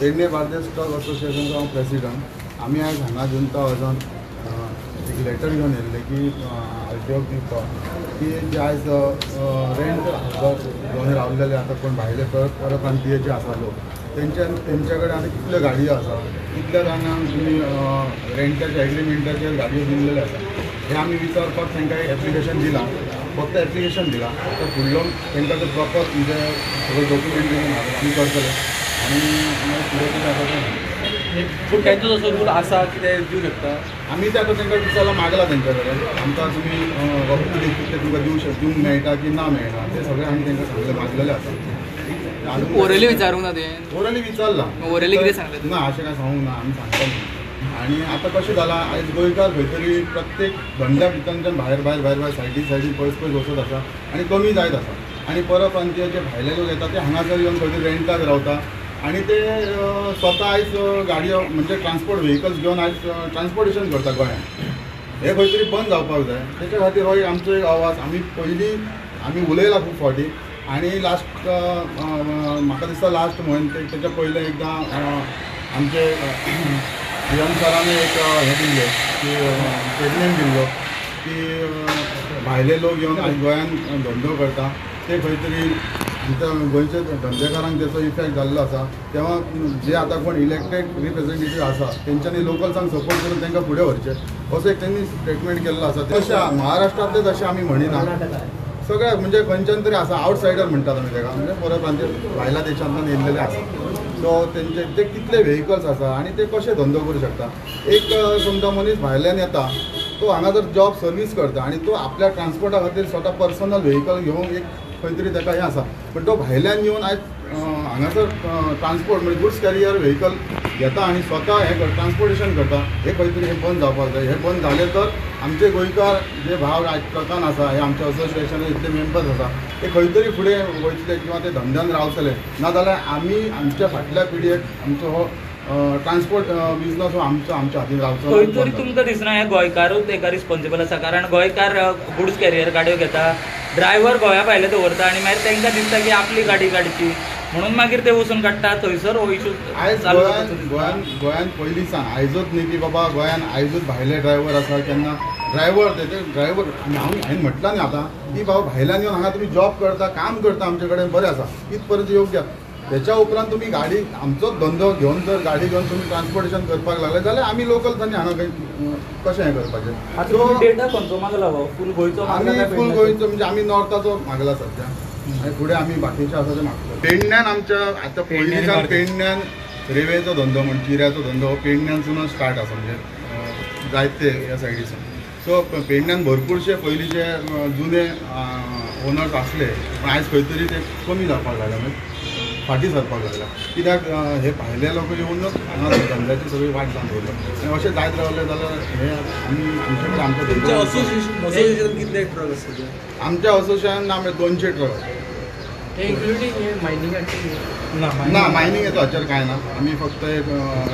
Pedne Bardez truck असोसिएशनचो हांव president. आमी आयज हांगा जुंता वचून एक लेटर घेवन येयल्ले की आरटीओक दिवपाक की जे आयज रेंट हावजार घेवन रावलेले आतां कोण भायले परप्रांतीय जे आसा लोक तेंच्या कडेन आतां कितल्यो गाडयो आसा, कितल्या जाणांक तुमी रेंटाच्या एग्रीमेंटाचेर गाडयो दिल्लेले आसा हें आमी विचारपाक तांकां एक एप्लिकेशन दिलां. फक्त एप्लिकेशन दिलां, आतां फुडलो तांकां तो प्रॉपर म्हणजे सगळो डॉक्युमेंटेशन आमी करतले आनी मागीर फुडें कितें आसा तें. पूण तांचो जसो रूल आसा कितें दिवं शकता आमी ते आतां तांकां विचारलां, मागलां तेंच्या कडेन आमकां तुमी रफली कितले तुमकां दिवंक मेळटा की ना मेळना तें सगळें आमी तांकां सांगलें, मागलेलें आसा. ओरली विचारूंक ना तें? ओरली विचारलां. ओरली कितें सांगलें? ना, अशें कांय सांगूंक ना, आमी सांगता न्ही. आनी आतां कशें जालां, आयज गोंयकार खंय तरी प्रत्येक धंद्या भितरच्यान भायर भायर भायर भायर सायडी सायडीन पयस पयस वचत आसा आनी कमी जायत आसा. आनी परप्रांतीय जे भायले लोक येता ते हांगासर येवन खंय तरी रेंटाक रावता आनी ते स्वता आयज गाडयो म्हणजे ट्रान्सपोर्ट व्हेकल्स घेवन आयज ट्रान्सपोर्टेशन करता गोंयांत. हें खंय तरी बंद जावपाक जाय. तेच्या खातीर हो आमचो एक आवाज. आमी पयलीं आमी उलयला खूब फावटी आनी लास्ट म्हाका दिसता लास्ट म्हयन तेच्या पयलें एकदां आमचे पी एम सरान एक हें दिल्लें की स्टेटमेंट दिल्लो की भायले लोक येवन आयज गोंयांत धंदो करता ते खंय तरी आमच्या गोंयच्या धंदेकारांक तेचो इफेक्ट जाल्लो आसा. तेव्हा जे आतां कोण इलेक्टेड रिप्रेझेंटेटीव आसा तेंच्यांनी लोकल्सांक सपोर्ट करून तांकां फुडें व्हरचें असो एक तेंणी स्टेटमेंट केल्लो आसा. तशें महाराष्ट्रांतले तशें आमी म्हणिना, सगळे म्हणजे खंयच्यान तरी आसा आवटसायडर म्हणटात आमी ताका, म्हणजे परप्रांतीय भायल्या देशांतल्यान येयल्लेले आसा. सो तेंचे ते कितले व्हेकल्स आसा आनी ते कशे धंदो करूं शकता. एक समजा मनीस भायल्यान येता तो हांगा जर जॉब सर्वीस करता आनी तो आपल्या ट्रान्सपोर्टा खातीर स्वता पर्सनल व्हेकल घेवंक एक खंय तरी ताका हें आसा, पण तो भायल्यान येवन आयज हांगासर ट्रान्सपोर्ट म्हणजे गुड्स कॅरियर व्हेकल घेता आनी स्वता हें ट्रान्सपोर्टेशन करता, हें खंय तरी हें बंद जावपाक जाय. हें बंद जालें तर आमचे गोंयकार जे भाव आयज ट्रकान आसा, हे आमच्या असोसिएशनान इतले मेंबर्स आसा ते खंय तरी फुडें वयतले किंवा ते धंद्यान रावतले. ना जाल्यार आमी आमच्या फाटल्या पिळगेक आमचो हो ट्रान्सपोर्ट बिजनस हो आमचो आमच्या हातीन रावचो. खंय तरी तुमकां दिसना हे गोंयकारूच एका रिस्पॉन्सिबल आसा, कारण गोंयकार गुड्स कॅरियर गाडयो घेता, ड्रायव्हर गोंया भायले दवरता आनी मागीर तांकां दिसता की आपली गाडी काडची म्हणून मागीर ते वचून काडटा. थंयसर हो इशू आयज गोंयांत गोंयांत पयलीं सांग आयजूच न्ही की बाबा गोंयांत आयजूच भायले ड्रायव्हर आसा, केन्ना ड्रायव्हर ते ड्रायव्हर हांव हांवें म्हटलां न्ही आतां की बाबा भायल्यान येवन हांगा तुमी जॉब करता, काम करता आमचे कडेन बरें आसा इतपर्यंत योग्य. त्याच्या उपरांत तुमी गाडी आमचोच धंदो घेवन जर गाडी घेवन तुमी ट्रान्सपोर्टेशन करपाक लागले जाल्यार आमी लोकल्सांनी हांगा कशें हें करपाचें. सो डेटा खंयचो मागला हो? फूल गोंयचो? आमी फूल गोंयचो म्हणजे आमी नॉर्थाचो मागला सद्या आनी फुडें आमी बाकीचे आसा ते मागतले. पेडण्यान आमच्या आतां पयलींच्यान पेडण्यान रेवेचो धंदो म्हण चिऱ्याचो धंदो हो पेडण्यानसूनच स्टार्ट आसा, म्हणजे जायते ह्या सायडीसून. सो पेडण्यान भरपूरशे पयलींचे जुने ओनर्स आसले पण आयज खंय तरी ते कमी जावपाक लागले, म्हणजे फाटीं सरपाक लागला. कित्याक हे भायले लोक येवनच हांगा धंद्याची सगळी वाट जावन दवरल्या आनी अशें जायत रावलें जाल्यार हे आमी आमचे कडेन आमच्या असोसिएशन कितले ट्रक आसता? आमच्या असोसिएशन आमचे 200 ट्रक. इन्क्लुडींग मायनिंगाचे? ना, मायनिंग येतो हाचेर कांय ना, आमी फक्त एक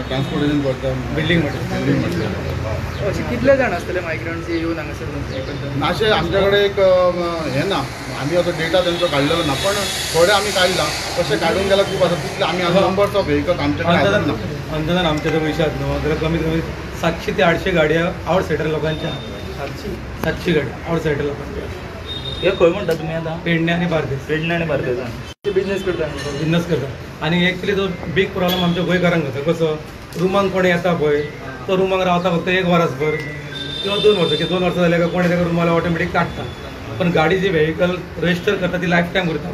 ट्रान्सपोर्टेशन करता बिल्डींग बिल्डींग मटेरियल. अशे कितले जाण आसतले मायग्रंट्स येवन हांगासर हें करता? अशें आमच्या कडेन एक हें ना, आमी असो डेटा तेंचो काडलेलो ना, पण थोडे आमी काडला. तशें काडून गेल्यार खूब आसा तितले आमी नंबर्स ऑफ व्हेकल्स आमचे कडेन आसून ना. अंदाजान आमच्या जर पयशे आसात न्हू जाल्यार कमीत कमी 700 ते 800 गाडयो आवटसायडर लोकांच्या, 700 गाडयो आवटसायडर लोकांच्या. हे खंय म्हणटा तुमी आतां? पेडणे आनी बार्देस. पेडणे आनी बार्देसान बिजनेस करता? बिजनेस करता. आनी एक्चुली तो बीग प्रॉब्लम आमच्या गोंयकारांक जाता. कसो रुमांक कोण येता पळय तो रुमांक रावता फक्त 1 वरसभर किंवा 2 वर्सां, की 2 वर्सां जाल्यार काय कोण ताका रुमाला ऑटोमॅटीक काडटा. पण गाडी जी व्हेकल रजिस्टर करता ती लायफ टायम उरता.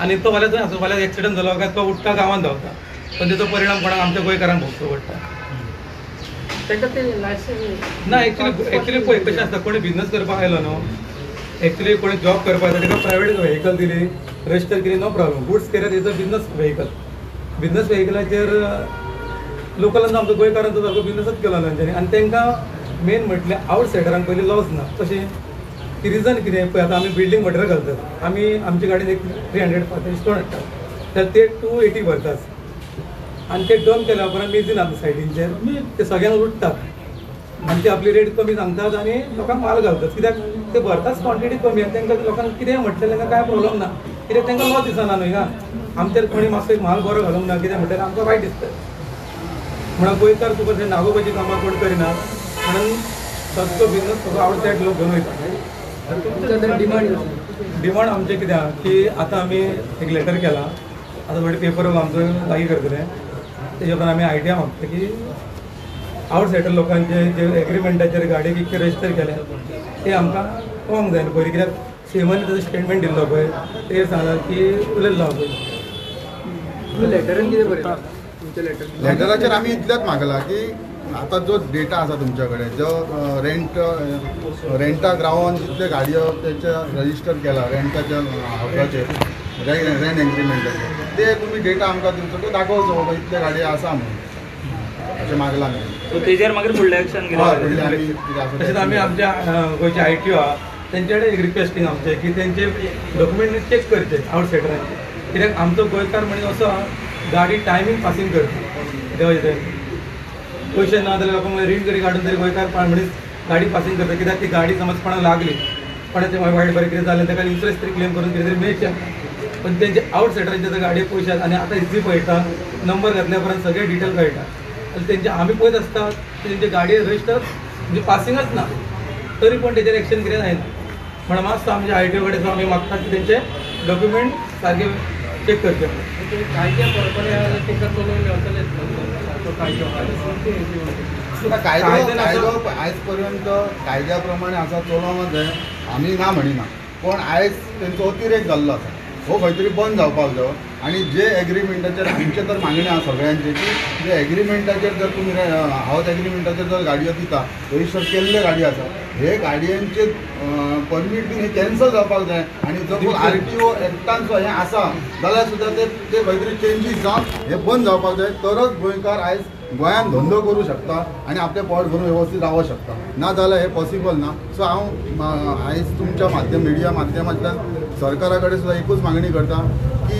आनी तो फाल्यां थंय आसूं, फाल्यां एक्सिडंट जालो काय तो उठ्ठा गांवांत धांवता, पण तेचो परिणाम कोणाक आमच्या गोंयकारांक भोगचो पडटा. ताका ते लायसन्स ना. एक्चुली पळय कशें आसता, कोणी बिजनस करपाक आयलो न्हू, एक्चुली कोणी जॉब करपाक जाय ताका प्रायवेट व्हेकल दिली रजिस्टर केली, no problem. Goods carrier is a business vehicle. Business व्हेकलाचेर लोकलांचो आमचो गोंयकारांचो सारको बिजनसच केलो ना तेंच्यांनी. आनी तांकां मेन म्हटल्यार आवटसायडरांक पयलीं लॉस ना. कशें की रिजन कितें पळय, आतां आमी बिल्डींग मटेरियल घालतात, आमी आमचे गाडयेन एक 300 इस्टॉन हाडटात तर ते 280 भरतात आनी ते डंप केल्या उपरांत मेजीन आसा सायडींचेर ते सगळ्यांक लुट्टात आनी ते आपली रेट कमी सांगतात आनी लोकांक माल घालतात. कित्याक ते भरताच क्वॉन्टिटी कमी आनी तांकां लोकांक कितें म्हटलें तांकां कांय प्रॉब्लम ना. कित्याक तांकां लॉस दिसना न्हय गा. आमचेर कोणी मातसो एक म्हाल बरो घालूंक ना कितें म्हणटा आमकां वायट दिसता. म्हणून गोंयकार तुका ते नागोवपाची कामां कोण करिना म्हणून सगळो बिजनस सगळो आवटसायड लोक घेवन वयता. डिमांड आमचें कितें आहा की आतां आमी एक लेटर केलां, आतां थोडे पेपर आमचो लागीं करतले, तेजे उपरांत आमी आयडिया मागता की आवटसायडर लोकांचे जे एग्रीमेंटाचेर गाडी कितके रजिस्टर केले ते आमकां कळोंक जाय न्हू पयलीं, कित्याक सीएमान ताजो स्टेटमेंट दिल्लो पळय तेजेर सांगलां की उलयल्लो हांव पळय. लेटरान कितें बरयलां तुमच्या लेटर? लेटराचेर आमी इतलेंच मागलां की आतां जो डेटा आसा तुमच्या कडेन जो रेंटाक रावन जितले गाडयो तेंचे रजिस्टर केला रेंटाच्या हावसाचेर रेंट एग्रीमेंटाचेर ते तुमी डेटा आमकां दिवचो तो दाखोवचो बाबा इतले गाडयो आसा म्हणून अशें मागलां आमी. सो तेजेर मागीर फुडलें एक्शन घेतलें. तशेंच आमी आमच्या गोंयचे ITO आहा तेंचे कडेन एक रिक्वेस्टींग आमचें की तेंचे डॉक्युमेंट चॅक करचे आवटसायडरांचे, कित्याक आमचो गोंयकार म्हणजे असो आहा गाडी टायमींग पासींग करता देवाचे पयशे ना जाल्यार लोकांक रीण तरी काडून तरी गोंयकार मनीस गाडी पासींग करता, कित्याक ती गाडी समज कोणाक लागली कोणाचें वायट बरें कितें जालें ताका इन्शुरन्स तरी क्लेम करून कितें तरी मेळचें. पण तेंचे आवटसायडरांचे जर गाडये पयशे आनी आतां इझी पळयता नंबर घातल्या उपरांत सगळे डिटेल कळटा आनी तेंचे आमी पळयत आसता तेंचे गाडये रजिस्टर म्हणजे पासिंगच ना तरी पण तेजेर एक्शन कितें जायना. म्हणून मातसो आमच्या ITO कडेन आमी मागता की तेंचे डॉक्युमेंट सारके चॅक करचे. कायदो आयज पर्यंत कायद्या प्रमाणे आसा चलोवंक जाय आमी ना म्हणिना, पूण आयज तेंचो अतिरेक जाल्लो आसा हो खंय तरी बंद जावपाक जाय. आनी जे एग्रीमेंटाचेर आमचें तर मागणें आसा सगळ्यांचें की जे एग्रीमेंटाचेर जर तुमी हावस एग्रीमेंटाचेर जर गाडयो दिता रजिस्टर केल्ले गाडयो आसा हे गाडयांचे परमीट बीन हे कॅन्सल जावपाक जाय. आनी जर RTO एक्टान हें आसा जाल्यार सुद्दां ते खंय तरी चेंजीस जावन हे बंद जावपाक जाय, तरच गोंयकार आयज गोंयांत धंदो करूं शकता आनी आपलें पोट भरून वेवस्थीत रावंक शकता, ना जाल्यार हें पॉसिबल ना. सो हांव आयज तुमच्या माध्यम मिडिया माध्यमांतल्यान सरकारा कडेन सुद्दां एकूच मागणी करता की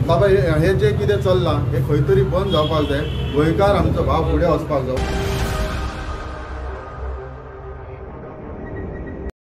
बाबा हे जें कितें चल्लां हें खंय तरी बंद जावपाक जाय, गोंयकार आमचो भाव फुडें वचपाक जाय.